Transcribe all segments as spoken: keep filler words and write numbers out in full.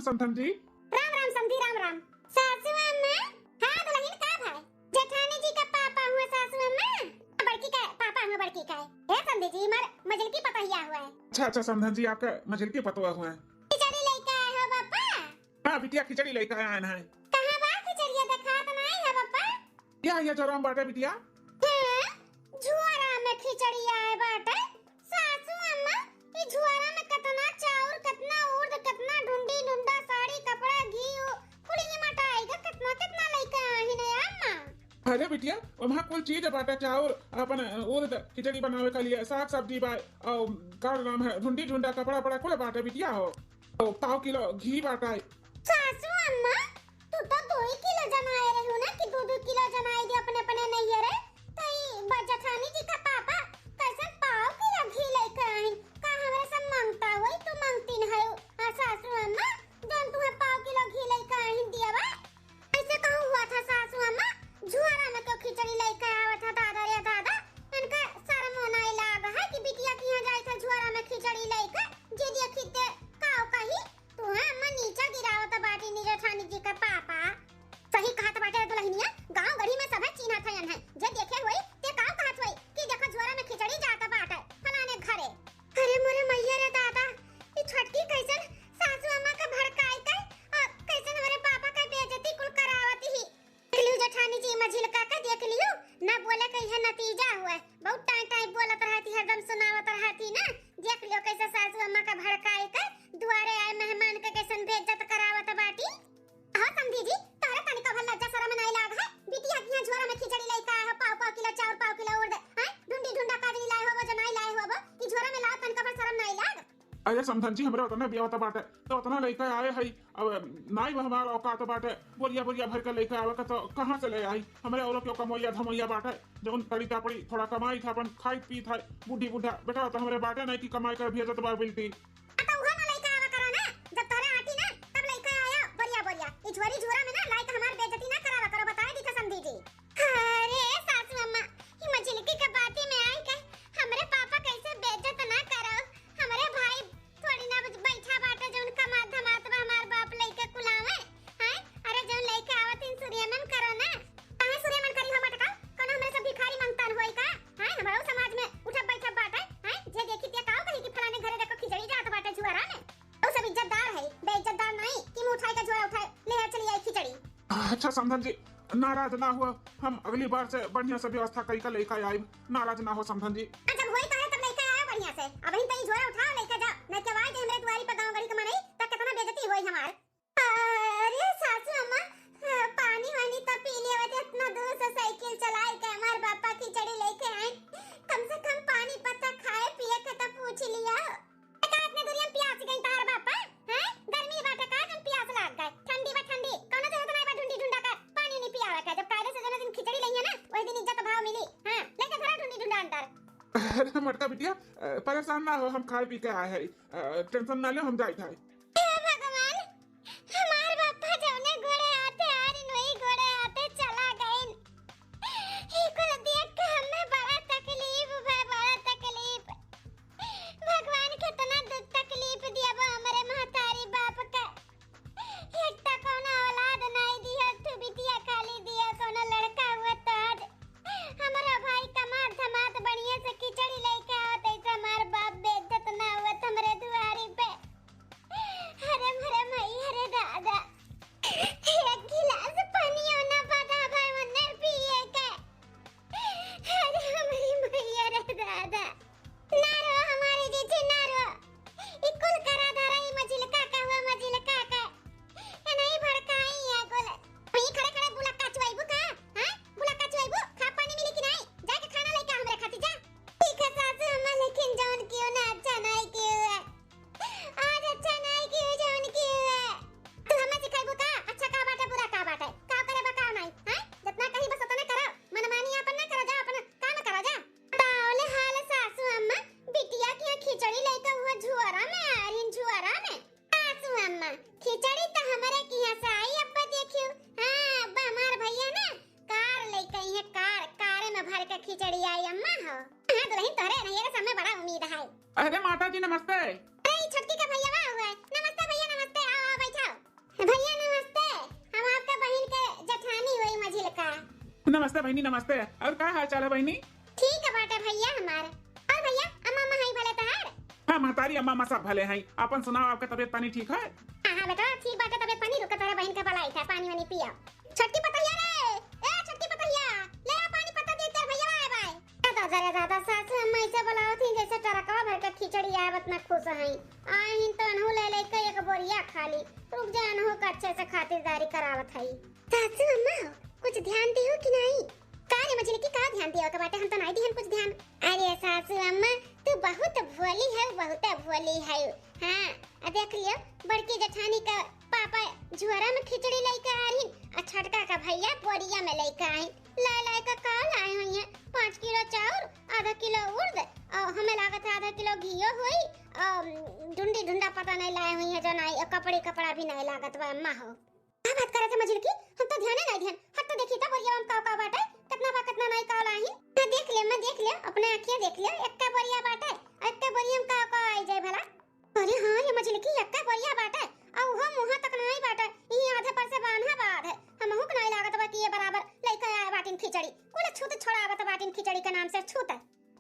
समधन जी। राम राम समधी, राम राम। सासू अम्मा। हाँ दुलहिन, का भाई? जेठानी जी का पापा हुआ सासू अम्मा। बड़की का पापा हुआ, बड़की का। हे समधी जी, हमार मझिलकी पतोहिया हुआ है। अच्छा, अच्छा समधन जी, आपका मझिलकी पतोहिया हुआ है। खिचड़ी लेके आए हो बापा? हाँ बिटिया, खिचड़ी लेके आए हैं। कहाँ बा खिचड़िया, देखात नहीं है बापा? या, या झोरा में बाटे बिटिया। हैं? झोरा में खिचड़ी आए बाटे? सासू अम्मा, ई झोरा में कतना चाउर, कतना उर्द, कतना ढुंडी, ढुंडा, साड़ी, कपड़ा, घी, उ, कुल ये मटाई का कतना, कतना लइके आहिन है अम्मा? अरे बिटिया, वहाँ कुल चीज बाटे, चाउर, अपन उर्द, खिचड़ी बनावे के लिए, साग सब्जी बा, और का नाम है, ढुंडी, ढुंडा, कपड़ा, उपड़ा कुल बाटे बिटिया हो। और पाव किलो घी बाटे। सासू अम्मा, तू तो दो ही किलो जमाए रहू ना कि दो दो किलो जमाए दे अपने अपने नैहरे। तो ई ब-, जेठानी जी का पापा कैसन पाव किलो घी लेके आइन? का हमरे से मांगता होई? तू मांगती न है। हाँ सासू अम्मा, जौन तुहे पाव किलो घी लेके आइन दिया बा। ऐसे कहूँ हुआ था सासू अम्मा, झुआरा में क्यों खिचड़ी लेके आवत है दादा रे दादा? इनका शर्म होना ही लाग है कि बिटिया के यहाँ जाए था झुआरा में खिचड़ी लेके, जे देखी ते काव कही। तू हाँ अम्मा नीचा गिरावत बाटी नी जेठानी जी का पापा। सही कहत बाटे दुलहिनिया, गाँव गढ़ी में सभे चीन्हत हयन है, जे देखे होई ते काव कहत होई कि देखो झोरा में खिचड़ी जात बाटे फलाने घरे। अरे मोरे मैया रे दादा, ई छोटकी कैसन सासू अम्मा का भड़काई के, आ, कैसन हमरे पापा का बेइज्जती कुल करावत ही। देख लियो जेठानी जी, मझिलका का देख लियो, ना बोले के इहे नतीजा हुआ। बहुत टाइम टाइम बोलत रहती, हरदम सुनावत रहती ना। देख लियो कैसे सासू अम्मा का भड़काई के दुआरे आए मेहमान के कैसन बेइज्जत करावत बाटी। हाँ समधी जी, तोहरे तनिको भर लज्जा शरम नाई लाग है? बिटिया के यहाँ झोरा में खिचड़ी लेके आए हो, पाव पाव किलो चाउर, पाव किलो उर्द, हैं? ढुंडी ढुंडा काजनी लाए हो, वो जमाई लाए हो, वो कि झोरा में लाओ, तनिको भर शरम नाई लाग? अरे समधन जी, हमरे उतना बियावत बाटे, तो उतना लेके आए हई। अब नाई वो हमार औकात बाटे, बोरिया बोरिया भर के लेके आवे के, तो कहाँ से ले आई? हमरे औरो क्यों कमोइया धमोइया बाटे, जौन तड़ी तापड़ी थोड़ा कमाई था, अपन खाई पी था, बूढ़ी बूढ़ा बेटा तो हमरे बाटे नहीं कि कमाई कर भेजत बा बिल्टी। आ, तो उहे ना लेके आवा करो ना, जब तोहरे आटी ना, तब लेके आया बोरिया बोरिया। ई झोरी झोरा में ना लाइके हमार बेइज्जती ना करावा करो, बताए दी था समधी जी। अरे सासू अम्मा, ई मझिलकी के बाती में आई के हमरे पापा कैसे बेइज्जत ना करो। हमरे भाई थोड़ी ना बज-, बैठा बाटे जौन कमात धमात बा हमार बाप लेके कुलावे, हैं? अरे जौन लेके आवत इन सुरियमन करो ना। काहे सुरियमन करी हो मटका? कौनो हमरे सब भिखारी मंगतन होई का? हैं? हमरो समाज में उठब बैठब बाटे, हैं? जे देखी ते काव कही कि फलाने घरे देखो खिचड़ी जात बाटे झुआरा में। उ सब इज्जतदार है, बेइज्जतदार नहीं कि मुंह उठाए के झोरा उठाए ले आ चली आई खिचड़ी। अच्छा समधन जी, नाराज ना हुआ, हम अगली बार से बढ़िया से व्यवस्था कई का लेके आइम। नाराज ना हो समधन जी। आ, जब होई तोहरे तब लेके आयो बढ़िया से। अबहिन तई झोरा उठाओ लेके जाओ, नहीं तो आए जे हमरे दुआरी पे गाँव गढ़ी के मनई त कितना बेइज्जती होई हमार। अरे सासू अम्मा, हाँ, पानी वानी तो पी लिया, इतना दूर से साइकिल चलाए के हमार पापा खिचड़ी लेके आए, कम से कम पानी पत्ता खाए पिए के तो पूछ लिया। का इतने दूरिया में प्यास गई तार बापा? हैं? गर्मी बाटे का जन प्यास लाग गए? ठंडी बा ठंडी, कौनो जरूरत नहीं बा ढुंडी ढुंडा का पानी नहीं पियावे का। जब कायदे से जौन दिन खिचड़ी लइहे ना, वही दिन इज्जत भाव मिली। हाँ, लेके धरा ढुंडी ढुंडा अंदर। अरे मटका बिटिया, अ, परेशान ना हो, हम खाए पी के आए हैं। अ, टेंशन ना लो, हम जाइत है। हे भगवान, हमार बापा जौने गोड़े आते आ रही, वही गोड़े आते चला गइन। ई कुल देख के हमें बड़ा तकलीफ बा, बड़ा तकलीफ। भगवान कितना दुख तकलीफ दिया बा हमरे महतारी बाप का। एक त कौनो औलाद नाई दिया, तू बिटिया खाली दिया, कौनो लड़का हुआ तो आज हमारा भाई कमात धमात बढ़िया से खिचड़ी लेके आवत, ऐसे हमार बाप बेइज्जत ना हुआ हमरे दुआरी पे। नमस्ते बहिनी, नमस्ते। और का हाल चाल है बहिनी? ठीक है बाटे भैया हमार। और भैया, अम्मा अम्मा हई भले तहार? हाँ महतारी, अम्मा अम्मा सब भले हई। आपन सुनाओ, आपका तबीयत पानी ठीक है? हाँ हाँ बेटा, ठीक बाटे तबीयत पानी। रुका, तोहरे बहिन के बुलाई था, पानी वानी पिया। छोटकी पतोहिया रे, ए छोटकी पतोहिया, ले आ पानी पत्ता दे, तेरे भैया आए बाय। ए दादा रे दादा, सासू अम्मा ऐसे बुलावत ही जैसे ट्रकवा भर के खिचड़ी आए, इतना खुश हई। आए ही तो अनहू ले लेके एक बोरिया खाली। रुक जा, अनहू के अच्छे से खातिरदारी करावत हई। सासू अम्मा हो, कुछ ध्यान दियो कि नहीं? का रे मझिलकी, का ध्यान दियो के बाटे? हम तो नहीं दिहन कुछ ध्यान। अरे सासू अम्मा, तू बहुत भोली है, बहुत भोली है। हाँ, आ देख लियो, बड़की जेठानी का पापा झुअरा में खिचड़ी लेके आ रही, आ छोटका का भैया बोरिया में लेके आई। लाए लाए का का लाए हुई है? पाँच किलो चाउर, आधा किलो उर्द, और हमें लागत है आधा किलो घियो हुई, और ढुंडी ढुंडा पता नहीं लाए हुई है जो नहीं, और कपड़े कपड़ा भी नहीं लागत बा अम्मा हो। का बात करत है मझिलकी? हम तो ध्याने नहीं दिहन। हट तो देखी तो बोरिया में का का बाटे, कितना बा कितना नहीं का लाही। हाँ देख ले, मैं देख ले, अपने आँखिया देख ले, एक्का बोरिया बाटे, एक्का बोरिया में का का आई जाए भला। अरे हाँ रे मझिलकी, एक्का बोरिया बाटे, आ उहो मुँहा तक नहीं बाटे, ई आधे पर से बान्हा बाध है। हमहू के नहीं लागत बा कि ये बराबर लइका आए बाटिन खिचड़ी, कुल छूत छोड़ावत बाटिन खिचड़ी के नाम से छूत।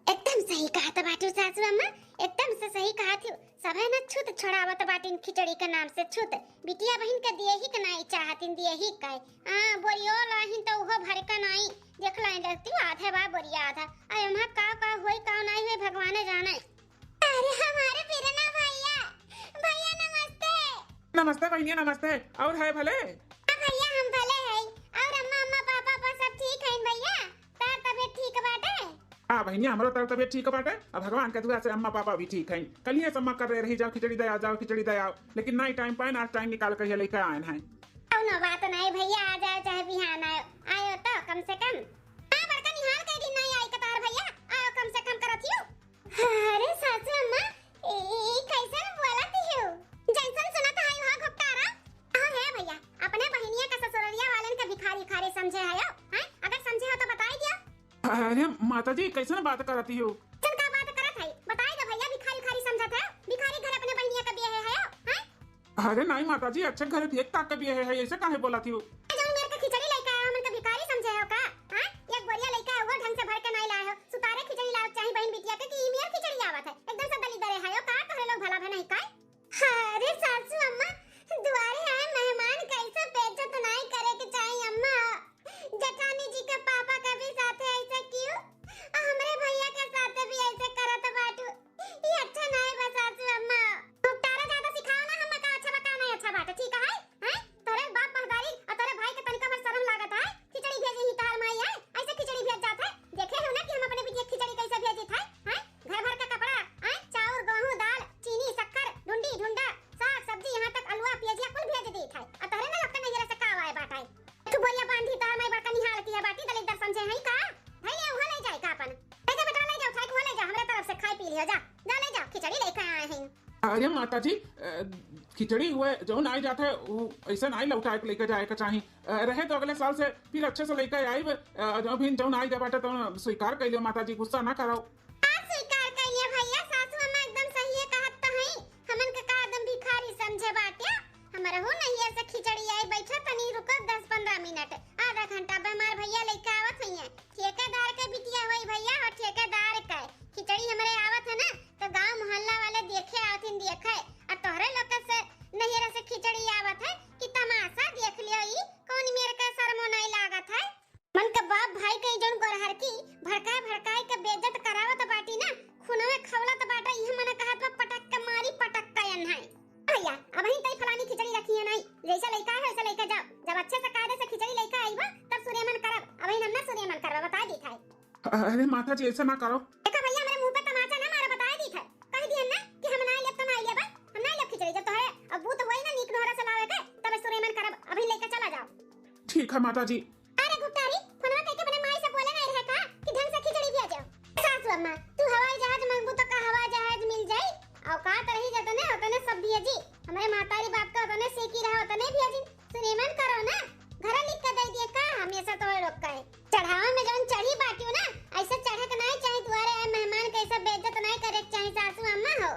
एकदम सही कहत बाटू सासू अम्मा, एकदम से सही कहत हो। सभे न छूत छोड़ावत बाटिन खिचड़ी के नाम से छूत। बिटिया बहिन के दिए ही के नाई चाहतिन, दिए ही के। हाँ, बोरियो लाहिन तो उहो भर के नाई। देख लाइन रहती आधा बा बोरिया आधा। अरे अम्मा का का होई का नाई होई भगवाने जाने। अरे हमारे बिरना भैया, भैया नमस्ते। नमस्ते बहिनिया, नमस्ते। और है भले? हाँ भैया, हम भले है। और अम्मा, अम्मा, पापा, पापा सब ठीक है भैया? तार तबीयत ठीक बाटे? हाँ बहिनिया, हमरो तार तबीयत ठीक बाटे। अब भगवान के दुआ से अम्मा पापा भी ठीक हैं। कलिए से अम्मा कर रहे रही, "जाओ खिचड़ी दे आ, जाओ खिचड़ी दे आओ," लेकिन नहीं टाइम पाए, आज टाइम निकाल के ये लेके आए हैं। कौनो बात नहीं भैया, आ जाओ चाहे बिहान आयो, आयो तो कम से कम। हाँ बड़का निहाल कई दिन नहीं आई कतार भैया, आयो कम से कम करत हियो। अरे सासू अम्मा, ई कैसन बोलत हियो? जैसन सुनत हई हो घुपटारा। हाँ है भैया, अपने बहिनिया का ससुररिया वालन के भिखारी खारी समझे हयो, हैं? अगर समझे हो तो बताई दियो। अरे माता जी, कैसन बात करत हियो? कैसन का बात करत हई? बताई दो भैया, भिखारी खारी समझत है? भिखारी घर अपने बहिनिया का बियाहे हयो, हैं? अरे नाई माता जी, अच्छे घरे देख ताक के बियाहे है, ऐसे काहे बोलत हियो? जौन मेर के खिचड़ी लेके आया, हमन के भिखारी समझे हो का? हाँ? एक बोरिया लेके आया, वो ढंग से भर के नाई लाए हो। सुतारे खिचड़ी लाओ चाही बहिन बिटिया के कि ई मेर खिचड़ी आवत है। एकदम से दलिद्दर है हो का? तोहरे लोग भला भे नहीं का? अरे सासू अम्मा, दुआरे आए मेहमान कैसे बेइज्जत नाई करे के चाही अम्मा। जेठानी जी के पापा के भी साथे ऐसे कियो, आ हमरे भैया के साथे भी ऐसे करत बाटू। ई अच्छा नाई बा सासू अम्मा। घुपटारा ज्यादा सिखाओ ना, हम का अच्छा बा का नहीं अच्छा बाटे, ठीक है? हैं? तोरे बाप महतारी और तोरे भाई के तनिका भर शर्म लागत है? खिचड़ी भेजे ही तार माई है, ऐसे खिचड़ी भेज जात है? देखे हो ना कि हम अपने बिटिया के खिचड़ी कैसे भेजित है? हैं? घर भर का कपड़ा, हैं? चाउर, गेहूं, दाल, चीनी, शक्कर, ढुंडी, ढुंडा, साग, सब्जी, यहाँ तक अलुआ, पियजिया कुल भेज देत है। और तोरे ना लोग के नैहरा से का आए बाटे? तू बोरिया बांधी, तार माई बड़का निहाल की है बाटी, दलिद्दर समझे हैं का? भाई ले, वहाँ ले जाए का अपन? ले जा बेटा, ले जा, उठाए के वहाँ ले जा, हमरे तरफ से खाए पी लियो, जा, जा ले जा, खिचड़ी लेके आए हैं। अरे माता जी, अ, खिचड़ी हुए जौन आए जात है, वो ऐसे नाई लौटाए के लेके जाए के चाही। अ, रहे तो अगले साल से फिर अच्छे से लेके आइब। अ, जो भी जौन आए जा बाटे तो स्वीकार कर लियो माता जी, गुस्सा ना करो। का स्वीकार कइले भैया, सासू अम्मा एकदम सही है कहत तो हई। हमन के का एकदम भिखारी समझे बाटे? हमरहू नैहर से खिचड़ी आई, बैठा तनी रुको दस पन्द्रह मिनट, आधा घंटा बे हमार भैया लेके आवत हइये। ठेकेदार के बिटिया होई भैया, और ठेकेदार के खिचड़ी हमरे आवत है ना, तो गांव मोहल्ला वाले देखे आवत हिन देखे, और तोहरे लोग के से नैहर से खिचड़ी आवत है कि तमाशा देख लियो, ई कौन मेर के शर्मो नहीं लागत है। मन के बाप भाई के जौन गोरहर की भड़काए भड़काए के बेइज्जत करावत बाटी ना, खूनवे खौलत बाटे, इहे मने कहत बा पटक के मारी, पटक के अन्हाई। भैया, अबहिन तई फलानी खिचड़ी रखी है नहीं, जैसे लइका है वैसे लेके जाओ, जब अच्छे से कायदे से खिचड़ी लेके आईबा तब सुरेमन करब, अबहिन हम ना सुरेमन करब, बता दी था। अरे माता जी, ऐसे ना करो। देखा भैया, हमरे मुंह पे तमाचा ना मारा, बता दी था, कह दिहन ना कि हम ना लेब तो ना लेब, हम ना लेब खिचड़ी, जब तोहरे अब बूत होई ना नीक नोहरा से लावे के, तब सुरेमन करब, अबहिन लेके चला जाओ। ठीक है माता जी। अरे घुपटारी, फोनवा कइके अपने माई से बोले नहीं रहे का कि ढंग से खिचड़ी भेजो? सासू अम्मा, तू हवाई जहाज मांगबू तो का हवाई जहाज मिल जाई? औकात रही जतने, ओतने सब भेजी। हमरे महतारी बाप का ओतने सीखी रहे, ओतने भेजी। सुरेमन करो ना, घर लिख के दे दिए का हमेशा तोहरे लोग का है? चढ़ावा में जौन चढ़ी बाटियो ना, ऐसे चढ़े के नहीं चाही, दुआरे आए मेहमान के ऐसे बेइज्जत नहीं करे के चाही सासू अम्मा हो।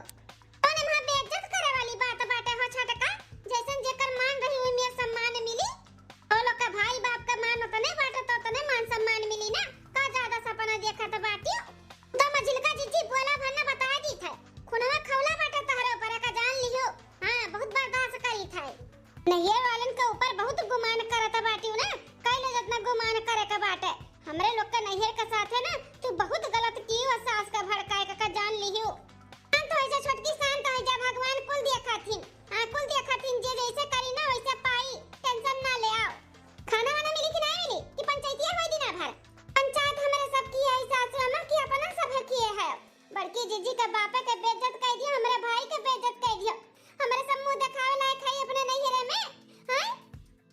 कौन एम्हा बेइज्जत करे वाली बात बाटे हो छोटका? जैसन जेकर मान रही, ओही में सम्मान मिली। ओ लोग का भाई बाप का मान है। नैहर वालन के ऊपर बहुत गुमान करत बाटिउ ना, कइ ले जतना गुमान करे के बाटे। हमरे लोग के नैहर के साथे ना तू बहुत गलत किउ, सास का भड़काए का, का जान लिहिउ। शांत होइ जा छोटकी, शांत होइ जा, भगवान कुल देखा थिन। हाँ, कुल देखा थिन, जे जैसे करी ना वैसे पाई, tension ना लेव। खाना वाना मिली कि ना मिली कि पंचायतिया होई दिना भर? पंचायत हमरे सब किहे है सासू अम्मा कि अपना सब किहे है। बड़की जीजी के बापे के बेइज्जत कइ दियो, हमरे भाई के बेइज्जत कइ दियो। हमरे सब मुँह देखावे लायक है अपने नैहरे में, हैं?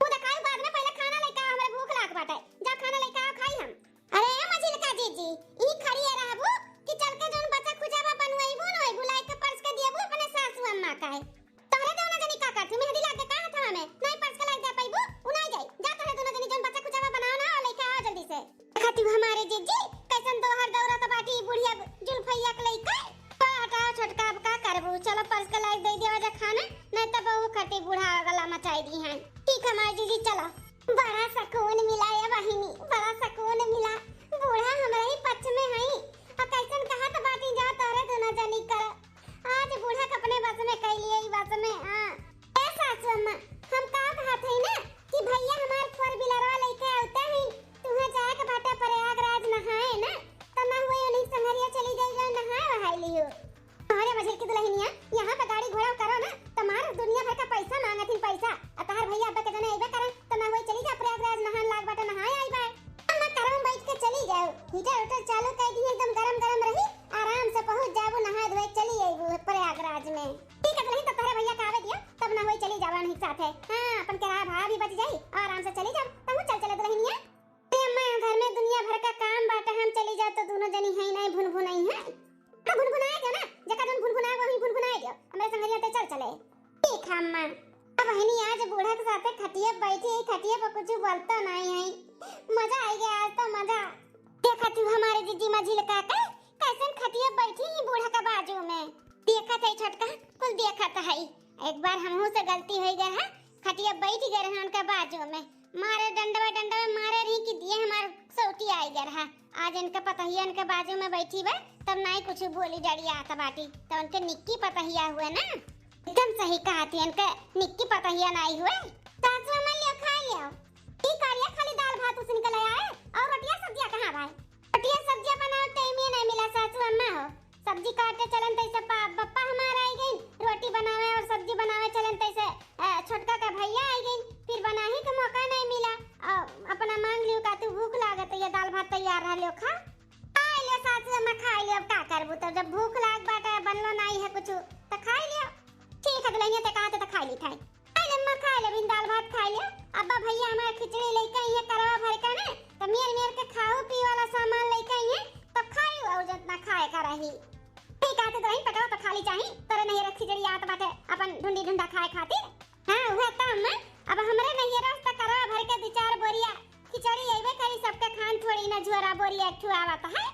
मुँह देखाई बाद में, पहिले खाना लइके आओ, हमरे भूख लाग बाटे। जा खाना लइके आओ, खाई हम। अरे ए मझिलका जीजी, ई खड़िए रहबू कि चल के जौन बचा खुचावा बनवइबू न, वही बुलाए के परस के दियबू अपने सासू अम्मा का है। तोहरे दोनों जनी का करती, मेहंदी लाग के का हथवा में? नहीं परस के लाग दे पइबू, उ नहीं जाई। जा तोहरे दोनों जनी जौन बचा खुचावा बनाओ ना, और लइके आओ जल्दी से। देखा तू हमारे जीजी, कैसन दोहर दौरत बाटी ई बुढ़िया जुल्फैया के लइके। का हटाओ छोटका, अब का करबू? चलो परस के लाग दे देवा जा खाना, नहीं तो बहू खटी बूढ़ा गला मचाई दिहन। ठीक हमारे जीजी, चलो। बड़ा सकून मिला ए बहिनी, बड़ा सकून मिला। बूढ़ा हमरा ही पक्ष में हई। आ कैसन कहत बाटी, जा तोहरे दोनों जनी कर। आज बूढ़ा के अपने बस में कइ लिए, ई बस में, हाँ। ए सासू अम्मा, हम का कहत हई ना कि भैया हमार four wheelerवा लइके आवते ही, तुहें जाए के बाटे प्रयागराज नहाए ना, त ना हुए उन्हीं संगरिया चली जाई, जाओ नहाए वहाए लियो। अरे मझिलकी दुलहिनिया, यहाँ पे गाड़ी घोड़ा करो ना, तुम्हार दुनिया भर का पैसा मांगत हिन पैसा। आ तहार भैया अब्बे के जने अइबे करन, त ना होई चली जा प्रयागराज, नहान लाग बाटे, नहाए आई बा। अम्मा car में बैठ के चली जाओ, heater उटर चालू कर दी, एकदम गरम गरम रही, आराम से पहुँच जाबू, नहाए धोए चली अइबू प्रयागराज में। ठीक है दुलहिन, तब तोहरे भैया का आवे दियो, तब ना होई चली जाबा उन्हीं के साथे। हाँ, अपन किराया भाड़ा भी बच जाई, आराम से चली जाओ, तहू चल चले दुलहिनिया। अरे अम्मा, घर में दुनिया भर का काम बाटे, हम चली जाओ तो दोनों जनी हैं नहीं भुनभुनाई हैं। हाँ, भुनभुनाए दियो ना, जेका जौन भुनभुनाए वही भुनभुनाए दियो। हमरे संगरिया ते चल चले। ठीक है अम्मा। अब बहिनी आज बूढ़ा के साथे खटिया बैठी है, खटिया पर कुछ बोलता नहीं है। मजा आई गया आज तो मजा। देखा तू हमारे जीजी मझिलका के, कैसन खटिया बैठी है बूढ़ा के बाजू में। देखत है छोटका, कुल देखत है। एक बार हमहू से गलती होइ गए है, खटिया बैठ गए रहे उनके बाजू में। मारे डंडवा, डंडवा मारे रही कि दिए हमार सौती आई गए रहा। आज इनके पतहिया इनके बाजू में बैठी बा, तब नाई कुछ बोली डरियात बाटी, तब उनके निक्की पतहिया हुए ना। एकदम सही कहत ही, इनके निक्की पतहिया नाई हुए। सासू अम्मा लियो, खाई लियो। ई कारिया खाली दाल भात उसिन के ले आए, और रोटिया सब्जिया कहाँ भाई? रोटिया सब्जिया बनाओ टाइम ही नहीं मिला सासू अम्मा हो। सब्जी काटे चलन तैसे पा-, पप्पा हमार आई गइन, रोटी बनावे और सब्जी बनावे चलन तैसे, अ, छोटका का भैया आई गइन, फिर बनाही का मौका नहीं मिला। अ, अपना मांग लियो का तू भूख लागत है, ये दाल भात तैयार रह लियो, खा। खाई लियो सासू अम्मा, खाई लियो, अब का करबू, तब जब भूख लाग बाटे, बनलो नहीं है कुछ, तो खाई लियो। ठीक है दुलहिनिया, ते कहा तो खाई ली थाई। खाई ले अम्मा, खाई ले, बिन दाल भात खाई ले। अब्बा भैया हमार खिचड़ी लेके आई है करवा भर के ना, तो मेर मेर के खाऊ पी वाला सामान लेके आई है, तो खाई और जितना खाए का रही। ठीक आते तो रही, पेटवा तो खाली चाही, तोरे नैहर खिचड़ी आत बाटे अपन ढूंढी ढूंढा खाए खातिर। हाँ, हुआ तो अम्मा, अब हमरे नैहर से तो करवा भर के दो चार बोरिया खिचड़ी अइबे करी, सबके खान थोड़ी ना झोरा बोरिया एक ठो आवत है।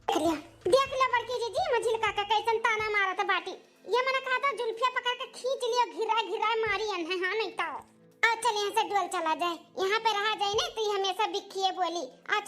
देख लिया, देख लिया बड़की जीजी, मझिलका के कैसन ताना मारत बाटी। ये मने कहा था जुल्फिया पकड़ के खींच लियो, घिरा घिरा मारी अन है, हाँ नहीं तो। आ चल यहाँ से डोल चला जाए, यहाँ पे रहा जाए ना तो ये हमेशा बिखिए बोली। आ चल।